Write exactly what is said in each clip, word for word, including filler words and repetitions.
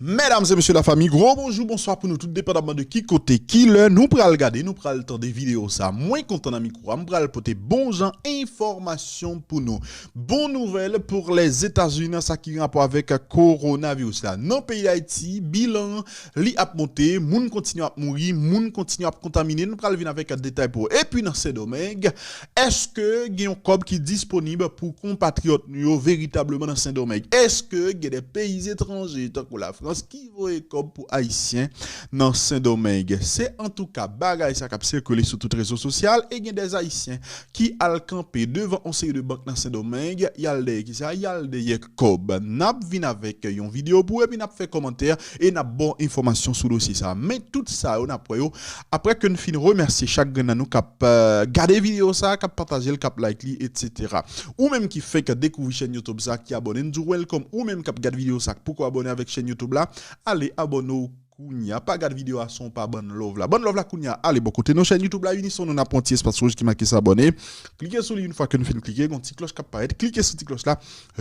Medam e mesye, lafanmi, gwo bonjou, bonswa pou nou tout, depandaman de ki kote, ki lè nou pral gade, nou pral tande videyo sa. Mwen kontan nan mikwo a, m pral pote bon jan enfòmasyon pou nou. Bon nouvèl pou Lèzetazini nan sa ki gen rapò avèk kowonaviris la. Nan peyi Dayiti, bilan an, li ap monte, moun kontinye ap mouri, moun kontinye ap kontamine. Nou pral vin avèk detay pou ou. Epi nan Sendomeng, èske gen yon kòb ki disponib pou konpatriyòt nou yo veritableman nan Sendomeng? Èske gen de peyi etranje, tankou Lafrans, ki voye kòb pou Ayisyen nan Sendomeng? Se antouka bagay sa k ap sikile sou tout rezo sosyal, e gen de Ayisyen ki al kanpe devan yon seri de bank nan Sendomeng, y al dèyè kisa? Y al dèyè kòb. N ap vin avèk yon videyo pou ou, epi n ap fè kòmantè e n ap ba w enfòmasyon sou dosye sa. Men tout sa yo, n ap wè yo apre ke n fin remèsye chak grenn nan nou k ap, eh, gade videyo sa, k ap pataje l, k ap like li, etsetera. Ou menm ki fenk dekouvri chèn YouTube sa, ki abòne, n di w welcome. Ou menm k ap gade videyo sa, k poko abòne avèk chèn YouTube la, ale abòne w kounye a. Pa gad videyo a san w pa ban n love la. Ban n love la kounye a. Ale bò kote nou, chèn YouTube la, Unison, nou n ap pran ti espas wouj ki make s'abonner. Klike sou li, yon fwa ke n fin klike, gen yon ti klòch k ap parèt. Klike sou ti klòch la,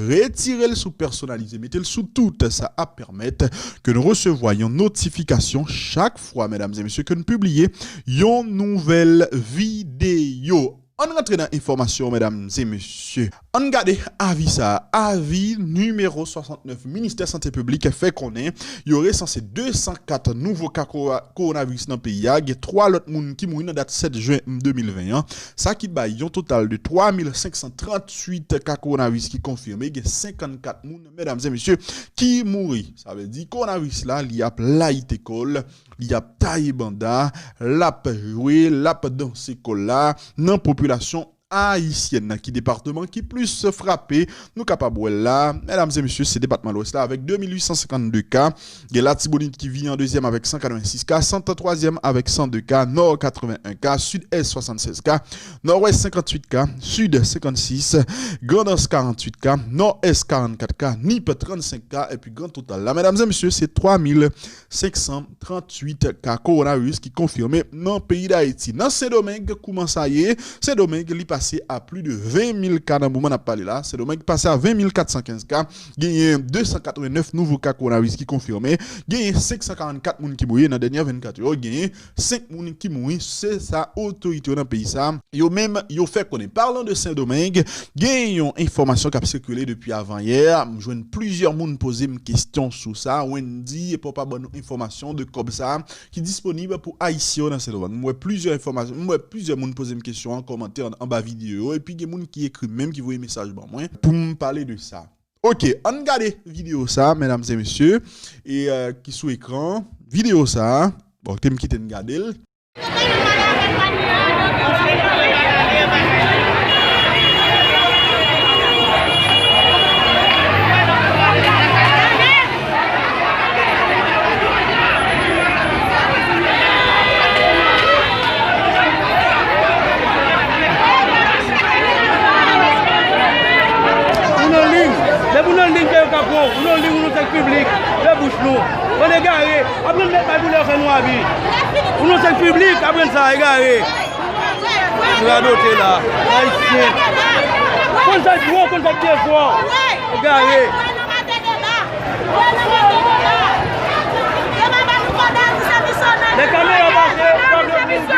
retire l sou pèsonalize, mete l sou tout. Sa ap pèmèt ke n resevwa yon notifikasyon chak fwa, medam e mesye, ke n pibliye yon nouvèl videyo. Ann rantre nan enfòmasyon, medam e mesye. Ann gade avi sa a. Avi nimewo swasantnèf, Ministè Sante Piblik fè konnen yo resanse de san kat nouvo ka ko-, kowonaviris nan peyi a. Gen twa lòt moun ki mouri nan dat sèt jen de mil ven an. Sa ki bay yon total de twa mil senk san tranntuit ka kowonaviris ki konfime. Gen senkannkat moun, medam e mesye, ki mouri. Sa vle di kowonaviris la, li ap layite kò l, li ap taye banda, l ap jwe, l ap danse kò l la nan popilasyon ayisyèn nan. Ki depatman ki plis frape? Nou kapab wè l la, medam e mesye, se depatman Lwès la, avèk de mil uit san senkann de ka. Gen Latibonit ki vini an dezyèm avèk san katrevensis ka, Sant twazyèm avèk san de ka, Nò katreven en ka, Sidès swasannsèz ka, Nòdwès senkantuit ka, Sid senkannsis, Grandans karanntuit ka, Nòdès karannkat ka, Nip trannsenk ka, epi gran total la, medam e mesye, se twa mil senk san tranntuit ka kowonaviris ki konfime nan peyi Dayiti. Nan Sendomeng, kòman sa ye? Sendomeng, li pase a plis de ven mil ka nan moman n ap pale la. Sendomeng pase a ven mil kat san kenz ka. Genyen de san katreven nèf nouvo ka kowonaviris ki konfime. Genyen senk san karannkat moun ki mouri nan dènye vennkat è yo. Genyen senk moun ki mouri. Se sa otorite yo nan peyi sa, yo menm, yo fè konnen. Palan de Sendomeng, gen yon enfòmasyon k ap sikile depi avanyè. M jwenn plizyè moun poze m kesyon sou sa. Wendy, epa w pa ban nou enfòmasyon de kòb sa ki disponib pou Ayisyen yo nan Sendomeng? M wè plizyè enfòmasyon, m wè plizyè moun poze m kesyon an kòmantè an, anba videyo yo, epi gen moun ki ekri m menm, ki voye mesaj ban mwen pou m pale de sa. Oke, ann gade videyo sa, medam e mesye, e, eh, ki sou ekran. Videyo sa, bon, te m kite n gade l. Ou nan liy, depi ou nan liy, ke yo ka pran w. Ou nan liy, ou nan sèk piblik, fè bouch nou. Bann egare, aprann met bay pou lè yo fè nou abi. Ou nan sèk piblik, aprann sa, egare. Radote la, Ayisyen. Konn sa k dwòl, konn sa k byen fò. Egare. Lè kamera pase, pwoblèm moun.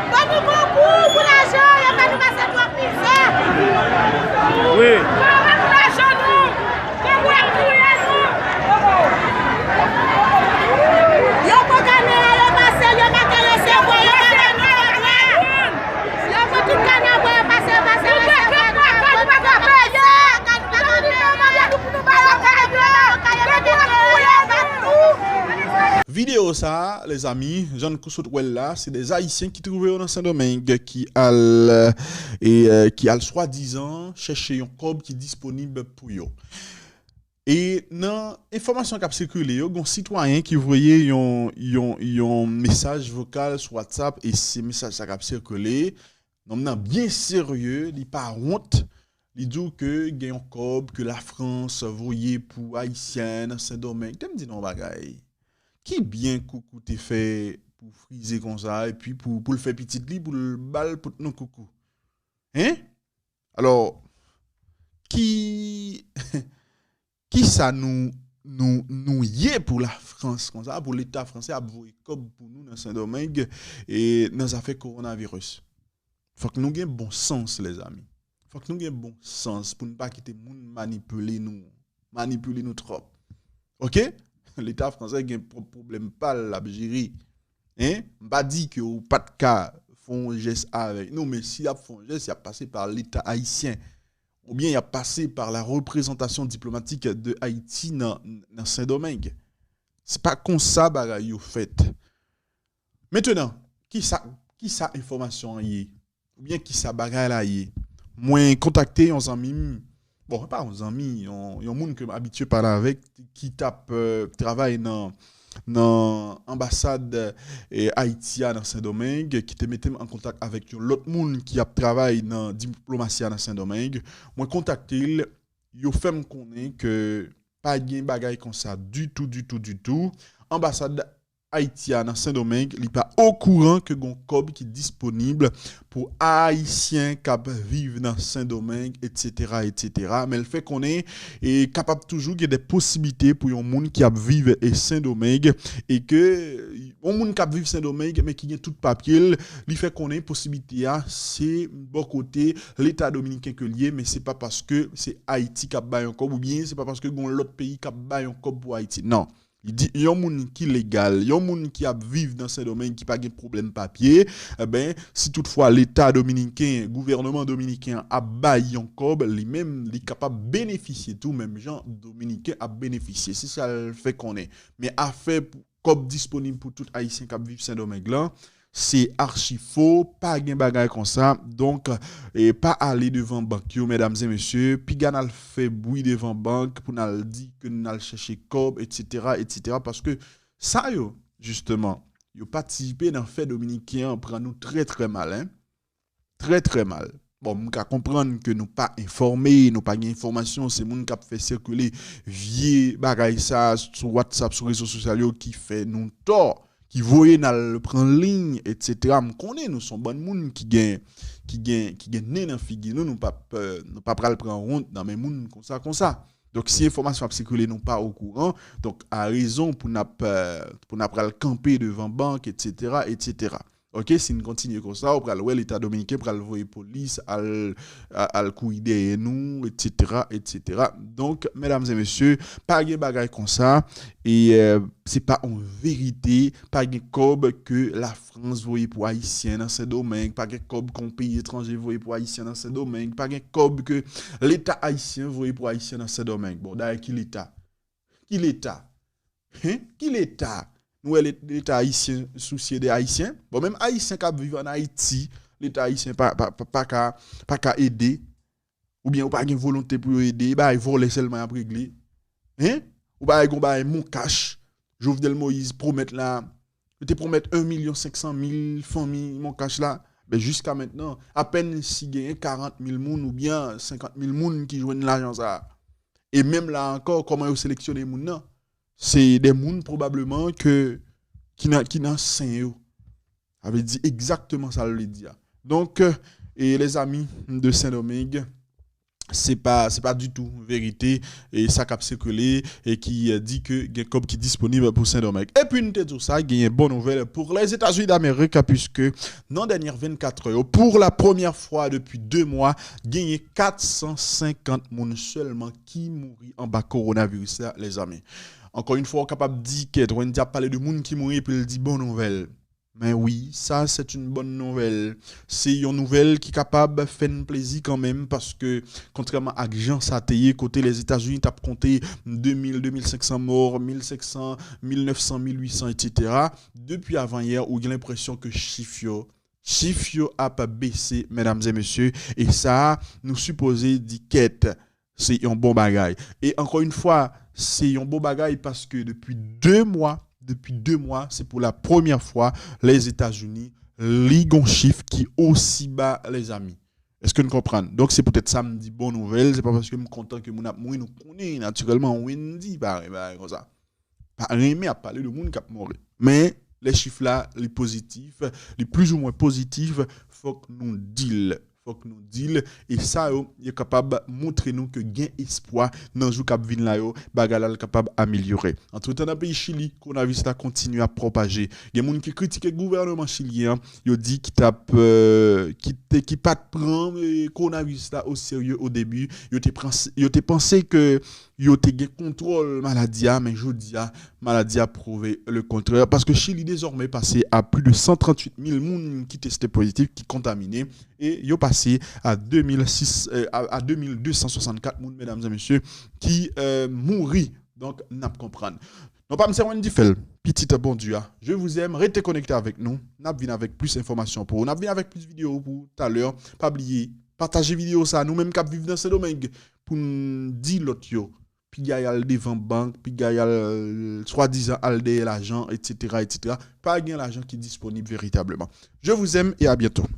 Ban nou konkou pou lajan, yo fè nou pase twòp mizè. Wi. Ban nou lajan nou. Konkou ap touye nou. Yo pran kamera, yo pase, yo pa ka resevwa, yo pa ka resevwa. Yo pran tout kanabwa, yo pase, yo pase, yo pase. Videyo sa a, lèzanmi, jan nou sot wè l la, se de Ayisyen ki twouve yo nan Sendomeng ki al, e, e, ki al swadizan chèche yon kòb ki disponib pou yo. E nan enfòmasyon k ap sikile yo, gen yon sitwayen ki voye yon, yon, yon mesaj vokal sou WhatsApp, e se mesaj sa k ap sikile. Nonm nan byen serye, li pa wont. Li di w ke gen yon kòb ke Lafrans voye pou Ayisyen nan Sendomeng. Te m di non bagay. Ki byen Koukou te fè pou frize konsa, epi pou, pou l fè pitit li, pou l ba l pot non Koukou? Hein? Alò, ki, kisa nou, nou, nou ye pou Lafrans konsa, pou Leta fransè ap voye kòb pou nou nan Sendomeng e nan zafè kowonaviris? Fòk nou gen bon sans, lèzami. Fòk nou gen bon sans pou n pa kite moun manipile nou, manipile nou twòp. Oke? Leta fransè gen pwòp pwoblèm pa l l ap jere. Hein? M pa di ke ou pa t ka fè yon jès avèk nou, men si y ap fè yon jès, y ap pase pa Leta ayisyen. Oubyen y ap pase pa la représentation diplomatique de Haïti nan, nan Sendomeng. Se pa konsa bagay yo fèt. Mentenan, kisa, kisa enfòmasyon an ye? Oubyen kisa bagay la ye? Mwen kontakte yon zanmi m, bon, pa yon zanmi, yon, yon moun ke m abitye pale avèk, ki t ap, euh, travay nan, nan anbasad, eh, Ayiti a nan Sendomeng, ki te mete m an kontak avèk yon lòt moun ki ap travay nan diplomasi a nan Sendomeng. Mwen kontakte l, yo fè m konnen ke pa gen bagay konsa ditou, ditou, ditou. Anbasad Ayiti a nan Sendomeng, li pa okouran ke gon kòb ki disponib pou Ayisyen k ap viv nan Sendomeng, etsetera, etsetera. Men l fè konnen e kapab toujou gen de posiblite pou yon moun ki ap viv e Sendomeng e ke yon moun k ap viv Sendomeng men ki gen tout papye l, li fè konnen posiblite a se bò kote Leta dominiken ke l ye, men se pa paske se Ayiti k ap bay yon kòb oubyen se pa paske gon lòt peyi k ap bay yon kòb pou Ayiti. Non. Li di, yon moun ki legal, yon moun ki ap viv nan Sendomeng ki pa gen pwoblèm papye, enben, si toutfwa Leta dominiken, gouvènman dominiken an ap bay yon kòb, li menm, li kapab benefisye tou, menm jan Dominiken ap benefisye. Se sa l fè konnen. Men afè pou kòb disponib pou tout Ayisyen k ap viv Sendomeng lan, se achi fo, pa gen bagay konsa. Donk, e, pa ale devan bank yo, medam e mesye, piga n al fè bri devan bank pou n al di ke n al chèche kòb, etsetera, etsetera, paske sa yo, jisteman, yo patisipe nan fè Dominiken an pran nou trè, trè mal, en. Trè, trè mal. Bon, m ka konprann ke nou pa enfòme, nou pa gen enfòmasyon, se moun k ap fè sikile vye bagay sa sou WhatsApp, sou rezo sosyal yo ki fè nou tò, ki voye n al pran liy, etsetera. M konnen nou se yon bann moun ki gen, ki gen, ki gen nen nan figi nou, nou pa p, nou pa pral pran wont nan men moun konsa, konsa. Donk, si enfòmasyon ap sikile, nou pa okouran, donk, a rezon pou n ap, euh, pou n ap pral kanpe devan bank, etsetera, etsetera. Oke, si n kontinye konsa, ou pral wè Leta dominiken pral voye polis al, a-, al kouri dèyè nou, etsetera, etsetera. Donk, medam e mesye, pa gen bagay konsa, e, euh, se pa yon verite, pa gen kòb ke Lafrans voye pou Ayisyen nan Sendomeng, pa gen kòb ke yon peyi etranje voye pou Ayisyen nan Sendomeng, pa gen kòb ke Leta ayisyen voye pou Ayisyen nan Sendomeng. Bon, dayè ki Leta? Ki Leta? Hen? Ki Leta? Nou wè Let-, Leta ayisyen sousye de Ayisyen? Bon, menm Ayisyen k ap viv ann Ayiti, Leta ayisyen pa, pa, pa, pa ka, pa ka ede. Oubyen ou pa gen volonte pou yo ede, e bagay vòlè sèlman y ap regle. Hen? Ou pa wè gon bagay Moncash, Jovenel Moïse pwomèt la, yo te pwomèt en milyon senk san mil fanmi Moncash la, men jiska mentnan, apèn si genyen karant mil moun oubyen senkant mil moun ki jwenn lajan sa a. E menm la ankò, kòman yo seleksyone moun nan? Se de moun pwobableman ke, ki nan, ki nan sen yo. Sa vle di egzakteman sa l vle di a. Donk, e lèzami de Sendomeng, se pa, se pa ditou verite, e sa k ap sikile, e ki, e, di ke gen kòb ki disponib pou Sendomeng. Epi n te di w sa, genyen bon nouvèl pou Lèzetazini Damerik, piske nan dènye vennkat è yo, pour la première fois depuis deux mois, genyen kat san senkant moun sèlman ki mouri anba kowonaviris la, lèzami. Ankò yon fwa, w kapab di kèt, Wendy ap pale de moun ki mouri epi l di bon nouvèl. Men wi, sa, c'est une bonne nouvelle. Se yon nouvèl ki kapab fè n plezi kanmenm, paske, kontrèman ak jan sa te ye, kote Lèzetazini t ap konte de mil, de mil senk san mò, mil senk san, mil nèf san, mil uit san, etsetera, depi avanyè, ou gen lenpresyon ke chif yo, chif yo ap bese, medam e mesye, e sa, nou sipoze di kèt, se yon bon bagay. E ankò yon fwa, se yon bon bagay paske depi de mwa, depi de mwa, se pou la premyè fwa, Lèzetazini, li gon chif ki osi ba, lèzami. Èske n konprann? Donk, se poutèt sa m di bon nouvèl, se pa paske m kontan ke moun ap mouri, nou konnen, natirèlman, Wendy pa renmen bagay konsa. Pa renmen ap pale de moun k ap mouri. Men, lè chif la, li pozitif, li plizoumwen pozitif, fòk nou di l. fòk nou di l. E sa yo, yo kapab montre nou ke gen espwa nan jou k ap vin la yo, bagay la l kapab amelyore. Antretan, nan peyi Chili, kowonaviris la kontinye ap pwopaje. Gen moun ki kritike gouvènman chilyen an, yo di ki t ap, euh, ki te, ki pa t pran, euh, kowonaviris la o serye o debi. Yo te pran, yo te panse ke yo te gen kontwòl maladi a, men jodi a, maladi a pwouve le kontrè. Paske Chili dezòmè pase a plis de san tranntuit mil moun ki teste pozitif, ki kontamine, e yo pase a de mil sis, euh, a, a de mil de san swasannkat moun, medam e mesye, ki, euh, mouri. Donk, n ap konprann. Non pa m se Wendy Fèl, pitit Bondye a. Je vous aime, rete konekte avèk nou. N ap vin avèk plis enfòmasyon pou ou. N ap vin avèk plis videyo pou ou talè. Pa bliye, pataje videyo sa. Nou menm k ap viv nan Sendomeng, pou n di lòt yo, piga y al devan bank, piga y al, swadizan al dèyè lajan, et cetera, et cetera. Pa gen lajan ki disponib veritableman. Je vous aime et à bientôt.